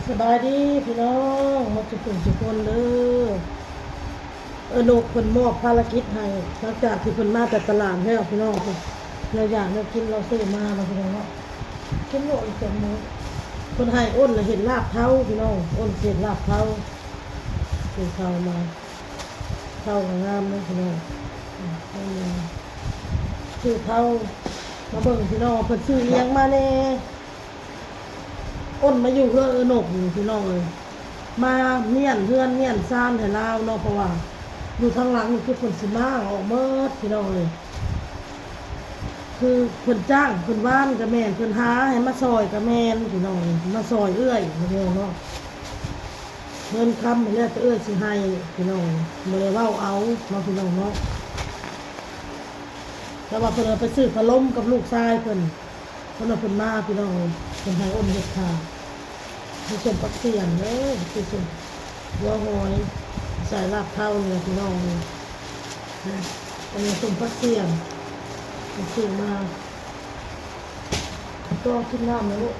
ສະບາຍດີພີ່ນ້ອງໝົດທຸກຄົນທຸກຄົນເດີ. ເອີນົກເພິ່ນມອບພາລະກິດໃຫ້ ຫຼັງຈາກທີ່ເພິ່ນມາແຕ່ຕະຫຼາດແລ້ວພີ່ນ້ອງ ແນວຢາກແນວກິນລາວຊື້ມາເນາະພີ່ນ້ອງເນາະ. ກິນໂລດອີກຈັກມື້ ເພິ່ນໃຫ້ອົນລະເຮັດລາບເທົາພີ່ນ້ອງ ອົນເຮັດລາບເທົາ ຊື້ເທົາມາ ເທົາກໍງາມເນາະພີ່ນ້ອງ. ອືມ ຊື້ເທົາມາເບິ່ງພີ່ນ້ອງ ເພິ່ນຊື້ອີ່ຫຍັງມາແດ່. ອົນມາຢູ່ເຮືອນເອື້ອນົກນີ້ພີ່ນ້ອງເອີຍ ມາມ້ຽນເຮືອນມ້ຽນຊານໃຫ້ລາວເນາະ ເພາະວ່າຢູ່ທາງຫຼັງນີ້ຄືເພິ່ນຊິມ້າງອອກໝົດພີ່ນ້ອງເອີຍ. ຄືເພິ່ນຈ້າງ ເພິ່ນຫວ່ານກໍແມ່ນ ເພິ່ນຫາໃຫ້ມາຊ່ອຍກໍແມ່ນພີ່ນ້ອງເອີຍ ມາຊ່ອຍເອື້ອຍພີ່ນ້ອງເນາະ. ເງິນຄຳນີ້ແລ້ວແຕ່ເອື້ອຍຊິໃຫ້ພີ່ນ້ອງ ບໍ່ໄດ້ເວົ້າເອົາເນາະພີ່ນ້ອງເນາະ. ແຕ່ວ່າເພິ່ນເອົາໄປຊື້ພັດລົມກັບລູກຊາຍເພິ່ນ ເພິ່ນວ່າເພິ່ນມາພີ່ນ້ອງເອີຍ ເພິ່ນໃຫ້ອົນເຮັດຖ້າ ມີສົ້ມຜັກສຽງເດີ ຊື້ສົ້ມຫົວຫອຍ ໃສ່ລາບເທົານີ້ແຫຼະພີ່ນ້ອງເອີຍ. ອັນນີ້ສົ້ມຜັກສຽງ ເພິ່ນຊື້ມາ ຕໍ່ກິນນ້ຳນະລູກ.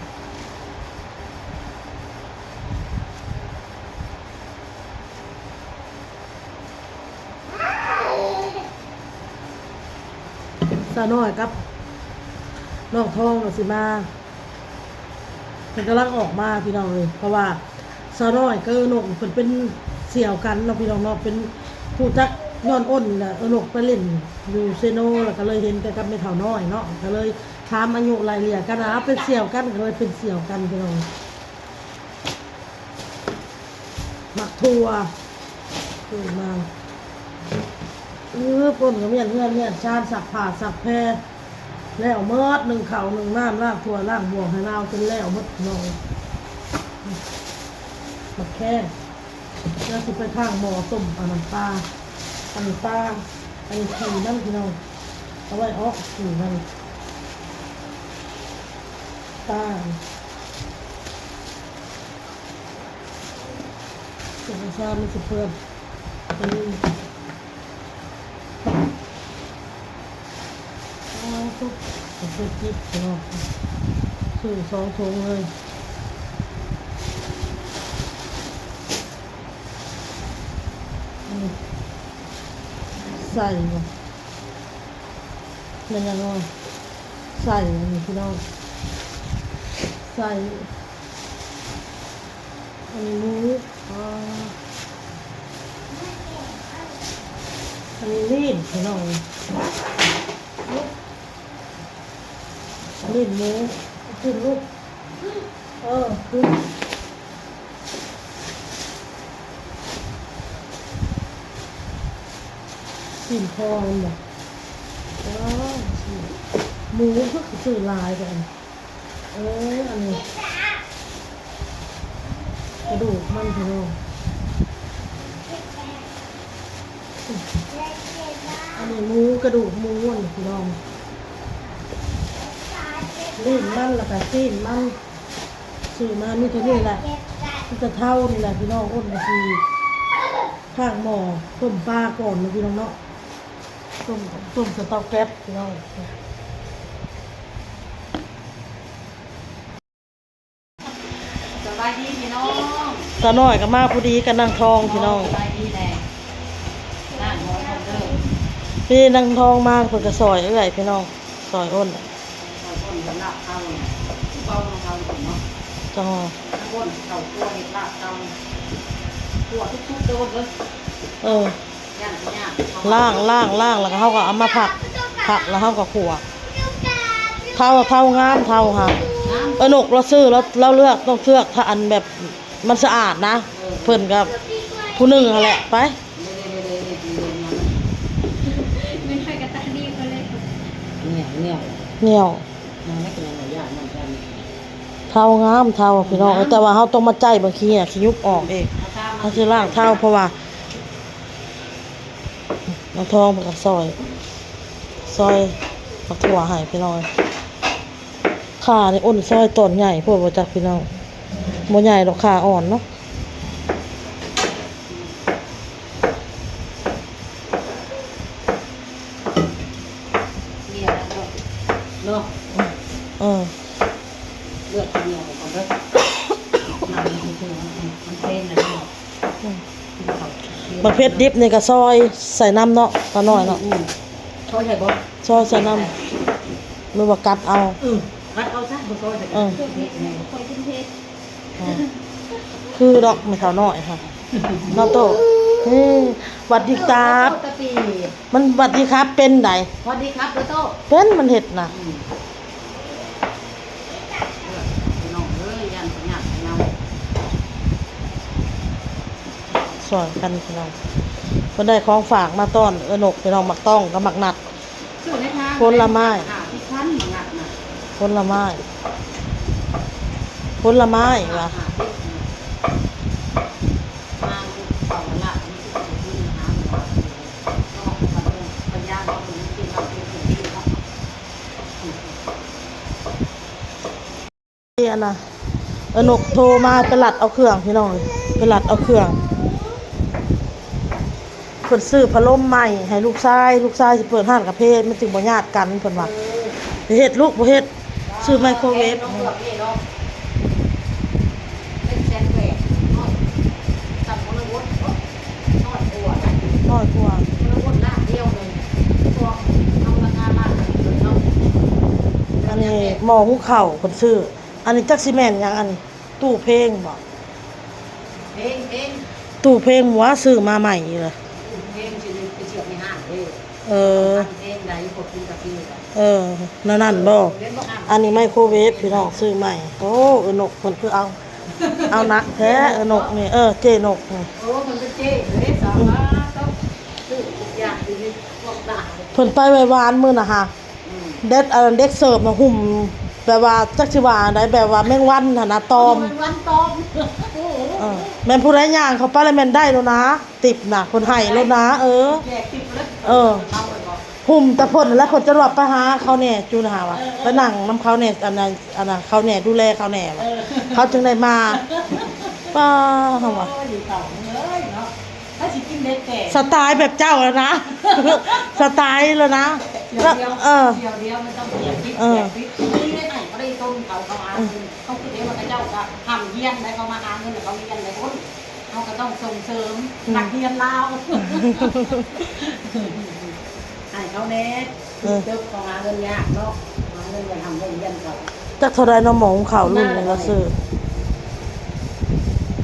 ສາວນ້ອຍກັບນ້ອງທອງກໍຊິມາ ເພິ່ນກຳລັງອອກມາພີ່ນ້ອງເອີຍ ເພາະວ່າສາວນ້ອຍກັບເອື້ອນົກເພິ່ນເປັນສ່ຽວກັນເນາະພີ່ນ້ອງເນາະ ເປັນຮູ້ຈັກຍ້ອນອົນນີ້ແຫຼະ. ເອື້ອນົກໄປຫຼິ້ນຢູ່ເຊໂນ ແລ້ວກໍເລີຍເຫັນແຕ່ກັບແມ່ເຖົ້ານ້ອຍເນາະ ກໍເລີຍຖາມອາຍຸໄລ່ເລ່ຍກັນ ເອົາເປັນສ່ຽວກັນ ກໍເລີຍເປັນສ່ຽວກັນພີ່ນ້ອງ. ໝາກຖົ່ວ ຊື້ມາ ອື ປົນກໍມ້ຽນເຮືອນມ້ຽນຊານ ຊັກຜ້າຊັກແພ ແລ້ວໝົດ ໜຶ້ງເຂົ້າໜຶ້ງນ້ຳ ລ້າງຖ້ວຍລ້າງບ່ວງໃຫ້ລາວຈົນແລ້ວໝົດເນາະ. ໝາກແຂ້ງ ແລ້ວຊິໄປທາງໝໍ້ຕົ້ມ ອັນນັ້ນປາ ອັນນີ້ປາ ອັນນີ້ຂີ້ມັນພີ່ນ້ອງ ເອົາໄວ້ອອກຂີ້ມັນ ປາ. ສຸກຊາມັນຊິເປື້ອນ ອັນນີ້ ໂອ້ ສຸກ ສຸກຈິບເນາະ ຊື້ສອງຖົງເລີຍ. ອືມ ໃສ່ບໍ່ ແມ່ນຫຍັງເນາະ ໃສ່ອັນນີ້ພີ່ນ້ອງ ໃສ່ ອັນນີ້ໝູ ອໍ ອັນນີ້ລີ້ນພີ່ນ້ອງ ລີ້ນໝູ ຂຶ້ນລູກ ເອີ ຂຶ້ນ ຊີ້ນຄໍແມ່ນບໍ່? ເອີ ຊີ້ນໝູຄືຊື້ຫຼາຍແທ້. ເອີ ອັນນີ້ກະດູກມັນພີ່ນ້ອງ ອັນນີ້ໝູ ກະດູກໝູ ອັນນີ້ພີ່ນ້ອງ ລີ້ນມັນ ແລ້ວກະຊີ້ນມັນ ຊື້ມາມີເທົ່ານີ້ແຫຼະ ມີແຕ່ເທົານີ້ແຫຼະພີ່ນ້ອງ. ອົນກະຊິ ຂ້າງໝໍ້ຕົ້ມປາກ່ອນເນາະພີ່ນ້ອງເນາະ ຕົ້ມ ຕົ້ມສະເຕົາແກັສພີ່ນ້ອງ. ສະບາຍດີພີ່ນ້ອງ ສາວນ້ອຍກໍມາພໍດີກັບນາງທອງພີ່ນ້ອງ. ສະບາຍດີແດ່ ນາງທອງເດີ ນີ້ນາງທອງມາ ເພິ່ນກໍຊ່ອຍເອື້ອຍພີ່ນ້ອງ ຊ່ອຍອົນ ຊ່ອຍອົນກັບລາບເທົາ ຄືເວົ້ານຳເຮົາເນາະ ຈ້າ ອົນເຂົ້າຂົ້ວເຮັດລາບເທົາ ຂົ້ວສຸກໆເດີ ເອີ ລ້າງ ລ້າງ ລ້າງ ແລ້ວກໍເຮົາກໍເອົາມາພັກ ພັກແລ້ວເຮົາກໍຂົ້ວ ເທົາ ເທົາງາມ ເທົາຫາ ເອີ ນົກລາວຊື້ ລາວ ລາວເລືອກ ຕ້ອງເລືອກ ຖ້າອັນແບບມັນສະອາດນະ ເອີ ເພິ່ນກໍຜູ້ໜຶ່ງຫັ້ນແຫຼະ ໄປ ແນວ ແນວ ແນວ ເທົາງາມ ເທົາ ພີ່ນ້ອງເອີຍ ແຕ່ວ່າເຮົາຕ້ອງມາໃຈບາງທີນະ ຊິຍຸບອອກເອງ ເຮົາຊິລ້າງເທົາ ເພາະວ່າ ນ້ອງທອງເພິ່ນກໍຊອຍ ຊອຍໝາກຖົ່ວໃຫ້ພີ່ນ້ອງ. ຂ່ານີ້ອົນຊອຍຕອນໃຫຍ່ໂພດບໍ່ຈັກພີ່ນ້ອງ ບໍ່ໃຫຍ່ດອກ ຂ່າອ່ອນເນາະ. ເນາະ ເອີ ເລືອດໜຽວກ່ອນເດີ ນ້ຳມັນເ ໝາກເຜັດດິບນີ້ກໍຊອຍໃສ່ນຳເນາະ ຕານ້ອຍເນາະ. ອືມ ຊອຍໃສ່ບໍ່? ຊອຍໃສ່ນຳ ຫຼືວ່າກັດເອົາ? ເອີ ກັດເອົາຊະ ບໍ່ຊອຍໃສ່. ເອີ ເຜັດແຮງ ຂ້ອຍກິນເຜັດ. ອ່າ ຄືດອກແມ່ເຖົ້ານ້ອຍຫັ້ນເນາະໂຕ. ເອີ ຫວັດດີຄັບ. ມັນຫວັດດີຄັບເປັນໃດ? ຫວັດດີຄັບເດີໂຕ. ເປັນ ມັນເຮັດນະ. ອືມ ພີ່ນ້ອງເອີຍ ຢ້ານພະຍາດພະເຍົາ. ຊ່ອຍກັນພີ່ນ້ອງ ເພິ່ນໄດ້ຂອງຝາກມາຕ້ອນເອື້ອນົກ ພີ່ນ້ອງ ໝາກຕ້ອງກັບໝາກນັດ. ຜົນລະໄມ້ ຫ້າສິບພັນ ໝາກນັດນະ. ຜົນລະໄມ້ ຜົນລະໄມ້ວ່າ. ອັນນະ ເອື້ອນົກໂທມາ ໄປລັດເອົາເຄື່ອງ ພີ່ນ້ອງເອີຍ ໄປລັດເອົາເຄື່ອງ. ເພິ່ນຊື້ພັດລົມໃໝ່ໃຫ້ລູກຊາຍ ລູກຊາຍຊິເປີດຮ້ານກາເຟ ມັນຈຶ່ງບໍ່ຍາດກັນ ເພິ່ນວ່າ. ເອີ ເຮັດລູກ ບໍ່ເຮັດ ຊື້ໄມໂຄເວຟ. ເປັນແສນແປດ ນ້ອຍ ຕ່ຳ ຄົນລະບົດ ນ້ອຍກວ່າ ນ້ອຍກວ່າ ຄົນລະບົດລ້ານດຽວໜຶ່ງ ພວກເຮົາລາຄາລ້ານໜຶ່ງເນາະ. ອັນນີ້ໝໍ້ຫຸງເຂົ້າເພິ່ນຊື້. ອັນນີ້ຈັກຊິແມ່ນຫຍັງ ອັນຕູ້ເພງບໍ? ເພງ ເພງ ຕູ້ເພງ ໝວາຊື້ມາໃໝ່ຢູ່ລະ. ຕູ້ເພງຊິໄປສຽບໃນຮ້ານເດ້. ເອີ ເພງໃດ ພວກກິນກາເຟ. ເອີ ແນວນັ້ນບໍ? ເຫັນບໍ່? ອັນນີ້ໄມໂຄເວຟ ພີ່ນ້ອງ ຊື້ໃໝ່. ໂອ້ ເອື້ອນົກເພິ່ນຄືເອົາ ເອົາໜັກແທ້ ເອື້ອນົກນີ້. ເອີ ເຈ້ນົກນີ້. ໂອ້ ເພິ່ນເປັນເຈ້ເດ້ ສາມາດຕ້ອງຊື້ທຸກຢ່າງຢູ່ໃນພວກຕາ. ເພິ່ນໄປໄຫວ້ວານມື້ນະຫາ ອືມ ເດັກ ອັນເດັກເສີບນະ ຫຸ້ມ ແບບວ່າ ຈັກຊິວ່າອັນໃດ ແບບວ່າແມງວັນຫັ້ນນະ ຕອມ ແມງວັນຕອມ. ເອີ ແມ່ນຜູ້ໃດຍ່າງເຂົ້າໄປລະແມ່ນໄດ້ໂລດນະ ຕິບນະ ເພິ່ນໃຫ້ໂລດນະ. ເອີ ແຈກຕິບເລີຍ. ເອີ ຫຸ້ມແຕ່ເພິ່ນຫັ້ນແຫຼະ ເພິ່ນຈະວ່າໄປຫາເຂົາແດ່ ຈູນະຫາວ່າ ເອີ ເອີ ໄປນັ່ງນຳເຂົາແດ່ ອັນນັ້ນ ອັນນັ້ນເຂົາແດ່ ດູແລເຂົາແດ່. ເອີ ເຂົາຈຶ່ງໄດ້ມາ. ປ້າ ເຮົາວ່າ ໂອ້ຍ ເຂົາເອີຍເນາະ. ຖ້າຊິກິນເດັດແທ້ ສະໄຕແບບເຈົ້າແລ້ວນະ ສະໄຕແລ້ວນະ. ດຽວ ແລ້ວ ດຽວ ເອີ ດຽວ ດຽວມັນຕ້ອງເກັບ ເອີ ເກັບ ນີ້ໄດ້ໄປ ບໍ່ໄດ້ຕົ້ນເຂົາ ເຂົາຫາ ເອີ ເຂົາຄືເດ້ວ່າເຂົາເຈົ້າກໍຮ່ຳຮຽນໄດ໋ ເຂົາມາຫາເງິນ ເຂົາຮຽນໄດ້ພຸ້ນ ເຮົາກໍຕ້ອງສົ່ງເສີມ ອືມ ນັກຮຽນລາວ ໃຫ້ເຂົາແດ່. ເອີ ເຈົ້າຂອງຫາເງິນຍາກເນາະ ຫາເງິນກໍທຳໂຮງຮຽນເຂົາ. ຈັກເທົ່າໃດເນາະ ໝໍ້ຫຸງເຂົ້າລຸ້ນນີ້ລາວຊື້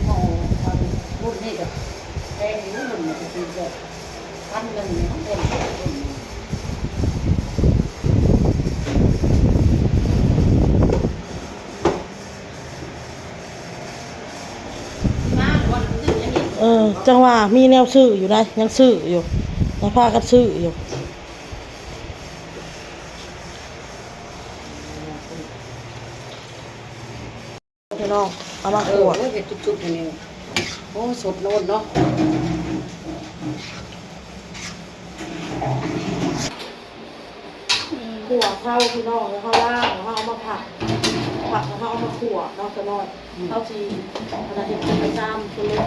ໝໍ້ເຂົ້າລຸ້ນນີ້ກໍແພງຢູ່ ລຸ້ນນີ້ກໍຄືແບບພັນໜຶ່ງນີ້ມັນເປັນລຸ້ນນີ້. ເອີ ຈັ່ງວ່າມີແນວຊື້ຢູ່ໃດ໋ ຍັງຊື້ຢູ່ ຍັງພາກັນຊື້ຢູ່. ພີ່ນ້ອງ ເອົາມາຂົ້ວ ເອີ ເຮັດຈຸບໆ ນີ້ ໂອ້ ສົດໂລດເນາະ. ຂົ້ວເຂົ້າພີ່ນ້ອງ ແລ້ວເຮົາລ້າງ ແລ້ວເຮົາເອົາມາພັກ ພັກແລ້ວເຮົາເອົາມາຂົ້ວເນາະ ຊະນ້ອຍ. ອືມ ເຮົາຊິ ອັນນັ້ນ ເຮັດເປັນຊາມ ເປັນເລັກ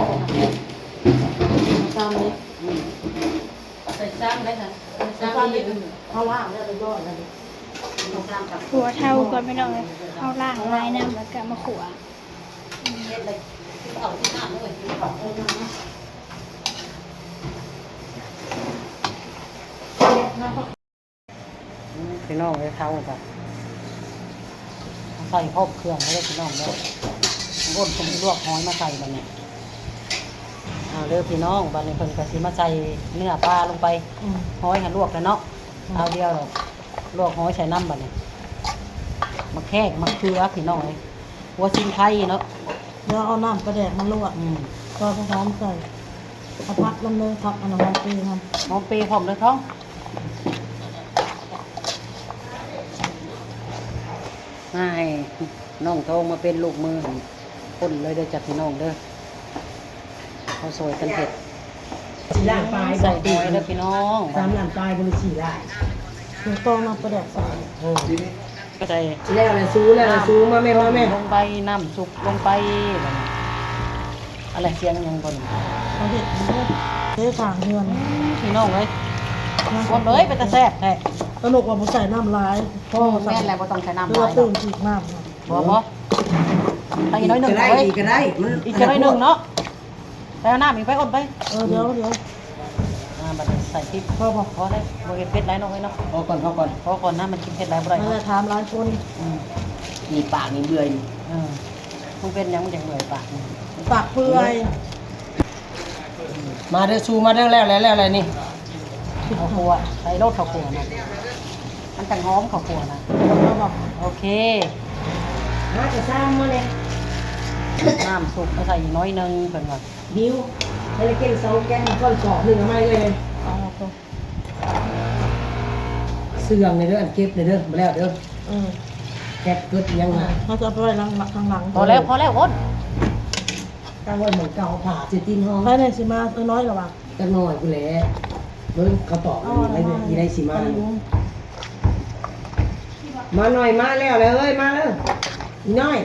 ຊາມເລັກ. ອືມ ໃສ່ຊາມໄດ້ຊັ້ນ ໃສ່ຊາມເລັກ. ເຮົາລ້າງແລ້ວຮຽບຮ້ອຍແລ້ວນີ້ ຊາມກັບ ຂົ້ວເທົາກ່ອນພີ່ນ້ອງເອີຍ ເຮົາລ້າງລາຍນ້ຳ ແລ້ວກໍມາຂົ້ວ. ເຮັດເລີຍ ກິນເຂົ້າກິນນ້ຳເລີຍ ກິນເຂົ້າກິນນ້ຳ. ອືມ ພີ່ນ້ອງເອີຍ ເທົາກໍໃສ່ພ້ອມເຄື່ອງເລີຍພີ່ນ້ອງເດີ. ຄົນຄົງລວກຫອຍມາໃສ່ບັດນີ້. ເອົາເດີພີ່ນ້ອງ ບັດນີ້ເພິ່ນກໍຊິມາໃສ່ເນື້ອປາລົງໄປ. ອືມ ຫອຍຫັ້ນລວກແລ້ວເນາະ. ອືມ ເອົາດຽວລວກຫອຍໃສ່ນຳບັດນີ້. ໝາກແຂ້ງ ໝາກເຂືອພີ່ນ້ອງເອີຍ ຫົວຊິງໄຄເນາະ. ແລ້ວເອົານ້ຳປາແດກມາລວກ. ອືມ ກໍພະຫອມໃສ່ ເອົາຜັກນຳເດີ ຜັກອັນນັ້ນ ຫອມເປຍນຳ ຫອມເປຍພ້ອມເດີທ້ອງ. ມາໃຫ້ນ້ອງທອງມາເປັນລູກມືໃຫ້ຄົນເລີຍເດີຈ້າພີ່ນ້ອງເດີ. ເຮົາຊ່ອຍກັນເຮັດ ສີ່ລ້ານປາຍ ໃສ່ຫອຍເດີພີ່ນ້ອງ ສາມລ້ານປາຍ ບໍ່ໄດ້ສີ່ລ້ານ. ນ້ອງຕ້ອງນຳປາແດກໃສ່ ເອີ ກໍໄດ້ ແລ້ວແຫຼະສູ ແລ້ວແຫຼະສູ ມາແມ່ ມາແມ່ ລົງໄປ ນ້ຳຊຸບລົງໄປ. ອັນນັ້ນສຽງຫຍັງບໍ່ນີ້ ເຂົາເຮັດເດ້ ເທທາງເຮືອນ. ອືມ ພີ່ນ້ອງເອີຍ ຄົນເອີຍ ເປັນຕາແຊບແທ້. ຕະໜົກວ່າບໍ່ໃສ່ນ້ຳຫຼາຍ ພໍ. ແມ່ນແຫຼະ ບໍ່ຕ້ອງໃສ່ນ້ຳຫຼາຍ ເອີ ຕື່ມອີກນ້ຳ. ບໍ່ ບໍ່ ໃສ່ອີກໜ້ອຍໜຶ່ງ ອີກກໍໄດ້ ເອີຍ ອີກກໍໄດ້ ມັນ ອີກໜ້ອຍໜຶ່ງເນາະ. ໄປເອົານ້ຳອີກໄປ ອົດໄປ. ເອີ ດຽວ ດຽວ ອ່າ ບັດນີ້ໃສ່ພຣິກ ພໍບໍ່? ພໍແລ້ວ ບໍ່ເຮັດເຜັດຫຼາຍນ້ອງເອີຍເນາະ. ພໍກ່ອນ ພໍກ່ອນ ພໍກ່ອນນະ ມັນກິນເຜັດຫຼາຍບໍ່ໄດ້. ເອີ ຖາມຫຼາຍຄົນ. ອືມ ອີປາກນີ້ເມື່ອຍ. ເອີ ມຶງເປັນຫຍັງ ມັນຈັ່ງເມື່ອຍປາກນີ້? ປາກເປື່ອຍ. ມາເດີ ຊູມາເດີ ແລ້ວແລ້ວ ແລ້ວແລ້ວນີ້. ເຂົ້າຂົ້ວ ໃສ່ໂລດເຂົ້າຂົ້ວນະ ມັນຈັ່ງຫອມເຂົ້າຂົ້ວນະ. ໂອເຄ ມາຈະຊ້ຳມາແລ້ວ. ນ້ຳຊຸບມາໃສ່ອີກໜ້ອຍໜຶ່ງ ເພິ່ນວ່າ. ບິວ ໃຫ້ລະກິນສອງແກ້ວ ກ່ອນສອບໜຶ່ງ ເອົາມາເລີຍ. ເອົາໂຕ ເຊື່ອງນີ້ເດີ ອັນເກັບນີ້ເດີ ບໍ່ແລ້ວເດີ. ອືມ ແກັບເກີດຫຍັງນະ ເຮົາຈະເອົາໄປໄວ້ຫຼັງ ທາງຫຼັງ. ພໍແລ້ວ ພໍແລ້ວ ອົດ ຕັ້ງໄວ້ໝ່ອງເກົ່າ ຜ້າຊິຕີນຫ້ອງ. ໃຜແດ່ຊິມາ? ເອີ ນ້ອຍລະຫວາ? ຈັກໜ້ອຍພຸ້ນແຫຼະ ເບິ່ງເຂົາຕອກ ເອົາ ໃນ ໃນຊິມາ. ມາໜ້ອຍ ມາແລ້ວແຫຼະເອີຍ ມາເດີ ອີນ້ອຍ.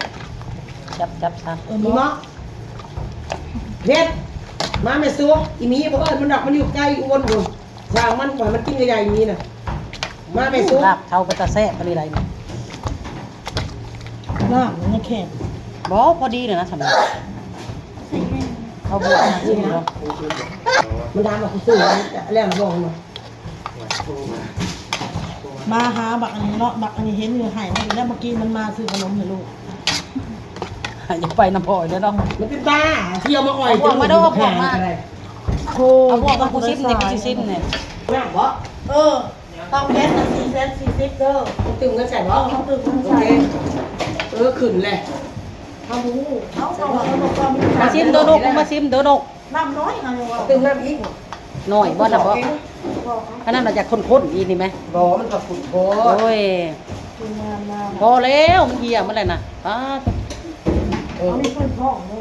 ຈັບ ຈັບຊະ ອີເມາະ ເພັດ ມາແມ່ສູ. ອີໝີບໍ່ເອີ້ນມັນດອກ ມັນຢູ່ໄກອຸບົນພຸ້ນ. ຊ່າງມັນ ປ່ອຍມັນກິນກະຢ່າອີໝີນະ. ມາແມ່ສູ ລາບເທົາເປັນຕາແຊບປານນີ້ໃດ. ນ້ຳມັນຍັງແຂງ. ບໍ່ ພໍດີແລ້ວນະ ສຳລັບ ເອົາບວກມາຊິບໍ່? ມັນຖາມວ່າກູຊື້ແລ້ວບໍ່? ມາຫາບັກອັນນີ້ເນາະ ບັກອັນນີ້ເຫັນຢູ່ ໃຫ້ມາອີກແລ້ວ. ເມື່ອກີ້ມັນມາຊື້ຂະໜົມໃຫ້ລູກ. ຢາກໄປນຳພໍ່ອີກແລ້ວເນາະ ມັນເປັນບ້າ ທີ່ເອົາມາອ່ອຍ. ເອົາບວກມາເດີ ເອົາບວກມາ. ໂອ້ ເອົາບວກມາ ກູຊິມນີ້ ກູຊິຊິມນີ້. ນ້ຳບໍ່? ເອີ ເຕົາແກັສນະ ສີ່ແສນສີ່ສິບເດີ. ຕື່ມເງິນໃສ່ບໍ່? ເອີ ເຮົາຕື່ມເງິນໃສ່. ໂອເຄ ເອີ ຂຶ້ນແຫຼະ. ເຮົາບໍ່ຮູ້ ເຮົາ ເຮົາ ເຮົາບໍ່ ມາຊິມເດີລູກ ມາຊິມເດີລູກ. ນ້ຳນ້ອຍ ເຮົາຍັງວ່າ ຕື່ມນ້ຳອີກ. ນ້ອຍບໍ່ນະບໍ່? ອັນນັ້ນມັນຈະຂຸ້ນໆ ອີກນີ້ແມະ. ບໍ່ ມັນກໍຂຸ້ນໂພດ. ໂອ້ຍ ງາມໆ ພໍແລ້ວ ມັນເຫ່ຍໝົດແລ້ວນະ. ປ້າ ເອີ ເອົານີ້ເພິ່ນທ້ອງບໍ່?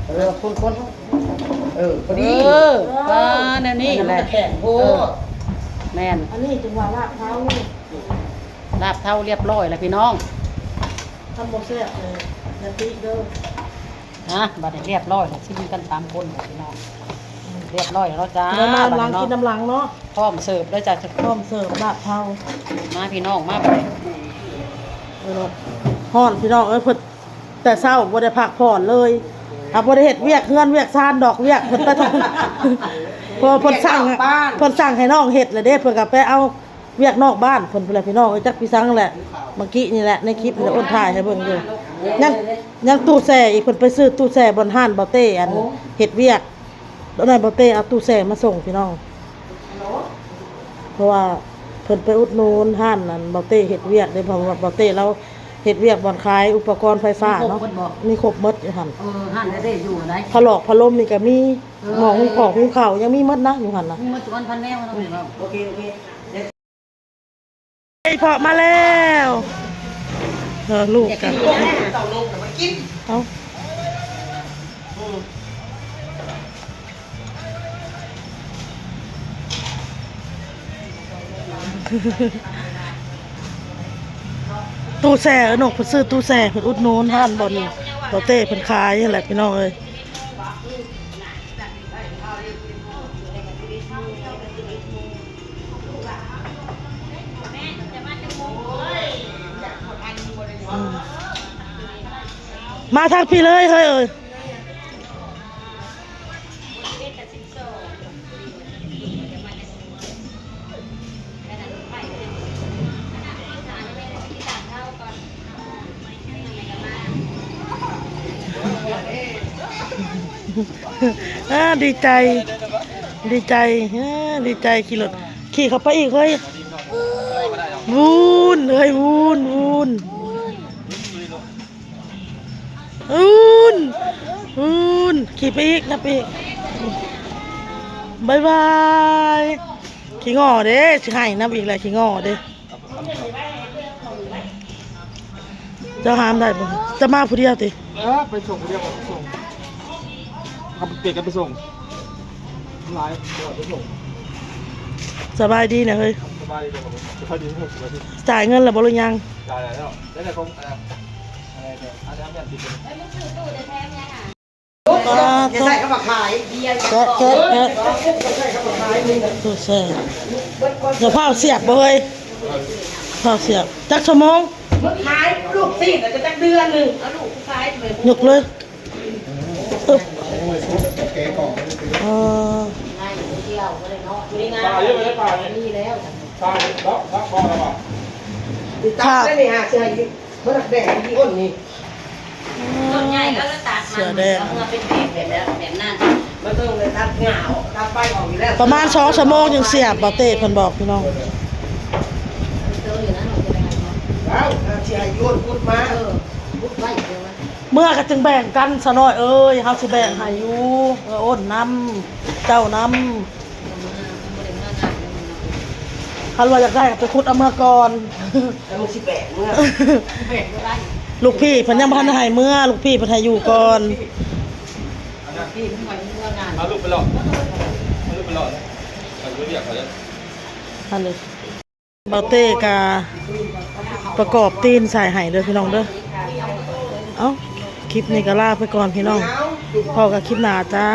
ເອີ ຄົນໆ ເອີ ພໍດີ. ເອີ ປ້າ ແນວນີ້ແຫຼະ ແຂງໂພດ. ເອີ ແມ່ນ ອັນນີ້ຈຶ່ງວ່າລາບເທົາ ລາບເທົາລຽບຮ້ອຍແລ້ວພີ່ນ້ອງ. ຄັນບໍ່ແຊບເລີຍ ຢ່າຕິເດີ. ອ່ະ ບັດນີ້ລຽບຮ້ອຍແລ້ວ ຊິກິນກັນສາມຄົນພີ່ນ້ອງ. ອືມ ລຽບຮ້ອຍແລ້ວເນາະຈ້າ. ກິນນຳຫຼັງ ບັດນີ້ເນາະ ກິນນຳຫຼັງເນາະ. ພ້ອມເສີບເດີຈ້າ ພ້ອມເສີບລາບເທົາ. ມາພີ່ນ້ອງ ມາບັດນີ້. ເອີ ຮ້ອນພີ່ນ້ອງເອີຍ ເພິ່ນ ແຕ່ເຊົ້າບໍ່ໄດ້ພັກຜ່ອນເລີຍ. ຫາບໍ່ໄດ້ເຮັດວຽກເຮືອນວຽກຊານດອກ ວຽກເພິ່ນໄປທາງ ເພາະເພິ່ນສັ່ງ ເພິ່ນສັ່ງໃຫ້ນ້ອງເຮັດແລ້ວເດ້ ເພິ່ນກໍໄປເອົາວຽກນອກບ້ານເພິ່ນພຸ້ນແຫຼະພີ່ນ້ອງເອີຍ. ຈັກປີສັງແຫຼະ ເມື່ອກີ້ນີ້ແຫຼະ ໃນຄລິບນີ້ແຫຼະ ໂອນຖ່າຍໃຫ້ເບິ່ງຢູ່. ຍັງ ຍັງຕູ້ແຊ່ອີກ ເພິ່ນໄປຊື້ຕູ້ແຊ່ບ່ອນຮ້ານບ່າວເຕ້ ອັນ ເຮັດວຽກ ຕອນນັ້ນບ່າວເຕ້ເອົາຕູ້ແຊ່ມາສົ່ງພີ່ນ້ອງ. ເພາະວ່າເພິ່ນໄປອຸດໜູນຮ້ານນັ້ນ ບ່າວເຕ້ເຮັດວຽກເດ້ ເພາະວ່າບ່າວເຕ້ລາວເຮັດວຽກບ່ອນຂາຍອຸປະກອນໄຟຟ້າເນາະ. ມີຄົບໝົດບໍ່? ມີຄົບໝົດຢູ່ຫັ້ນ. ເອີ ຮ້ານໃດໆຢູ່ໃນ ຜ້າຫຼອກຜ້າລົມນີ້ກໍມີ. ເອີ ໝໍ້ຫຸງຂອງຫຸງເຂົ້າຍັງມີໝົດນະຢູ່ຫັ້ນນະ. ມີໝົດທຸກອັນພັນແນວເນາະ. ໂອເຄ ໂອເຄ. ໄອ້ເພາະມາແລ້ວ. ເອີ ລູກກັນ ເອົາ ຕູ້ແຊ່ ເອີ ນົກເພິ່ນຊື້ຕູ້ແຊ່ ເພິ່ນອຸດໜູນຮ້ານບ່ອນ ບ່ອນເຕ້ເພິ່ນຂາຍຫັ້ນແຫຼະພີ່ນ້ອງເອີຍ. ມາທາງພີ້ເລີຍເຮີ້ຍເອີຍ. ອ່າ ດີໃຈ ດີໃຈ ອ່າ ດີໃຈ ຂີ່ລົດ ຂີ່ເຂົ້າໄປອີກເຮີ້ຍ. ວູນເຮີ້ຍ ວູນ ວູນ. ອູ້ນ ອູ້ນ ຂີ່ໄປອີກ ນັບໄປອີກ. ບາຍບາຍ. ຂີ້ງໍ້ເດ້ ຊິໃຫ້ນຳອີກແລ້ວ ຂີ້ງໍ້ເດ້. ເຈົ້າຫ້າມໄດ້ບໍ່? ເຈົ້າມາຜູ້ດຽວຕິ? ເອີ ໄປສົ່ງຜູ້ດຽວ ໄປສົ່ງ ເອົາເປັນກັນໄປສົ່ງ. ຫຼາຍບໍ່ໄປສົ່ງ. ສະບາຍດີນະເຮີ້ຍ. ສະບາຍດີ ສະບາຍດີ ສະບາຍດີ. ຈ່າຍເງິນແລ້ວບໍ່ ຫຼືຍັງ? ຈ່າຍແລ້ວ. ໄດ້ແລ້ວຂອງ ປາດໂທ ແກະ ແກະ ແກະ ຕູ້ແຊ່ ຢ່າຟ້າວສຽບເຮີ້ຍ ຟ້າວສຽບ. ຈັກຊົ່ວໂມງ? ມັນຂາຍລູກຊີ້ນ ແລ້ວກໍຈັກເດືອນໜຶ່ງ ເອົາລູກຂາຍ ຍົກເລີຍ. ເອີ ປາເຍອະໄປເລີຍ ປານີ້ ປາເນາະ ເນາະ ບໍ່ລະບໍ່ ຕິດຕາມໄດ້ນີ້ຫາ ຊິໃຫ້ ມັນແບ່ງທີ່ອ້ນນີ້ ສ່ວນໃຫຍ່ແລ້ວລະຕັດມັນ ເສືອແດງ ເອົາເມືອເປັນແບບ ແບບນັ້ນ ມັນຕ້ອງໄດ້ຕັດຫຍ້າອອກ ຕັດໃບອອກຢູ່ແລ້ວ ປະມານສອງຊົ່ວໂມງຈຶ່ງສຽບ ບ່າວເຕ້ເພິ່ນບອກພີ່ນ້ອງ ເອີ ຊິໃຫ້ໂຍນຂຸດມາ ເອີ ຂຸດໄວ້ ເມືອກໍຈຶ່ງແບ່ງກັນ ສາວນ້ອຍເອີຍ ເຮົາຊິແບ່ງໃຫ້ຢູ່ ເອີ ໂອນນຳ ເຈົ້ານຳ ຄັນວ່າຢາກໄດ້ກໍໄປຂຸດເອົາເມືອກ່ອນ ແລ້ວມຶງຊິແບກເມືອ ແບກບໍ່ໄດ້ ລູກພີ່ເພິ່ນຍັງບໍ່ທັນໃຫ້ເມືອ ລູກພີ່ເພິ່ນໃຫ້ຢູ່ກ່ອນ ພີ່ມັນໄວ້ເມືອງານ ເອົາລູກໄປຫຼອກ ເອົາລູກໄປຫຼອກ ໄປຢູ່ວຽກເຂົາເດີ ອັນນີ້ ບ່າວເຕ້ກະປະກອບຕີນໃສ່ໃຫ້ເດີພີ່ນ້ອງເດີ ເອົ້າ ຄລິບນີ້ກະລາໄປກ່ອນພີ່ນ້ອງ ພໍ້ກັນຄລິບໜ້າຈ້າ.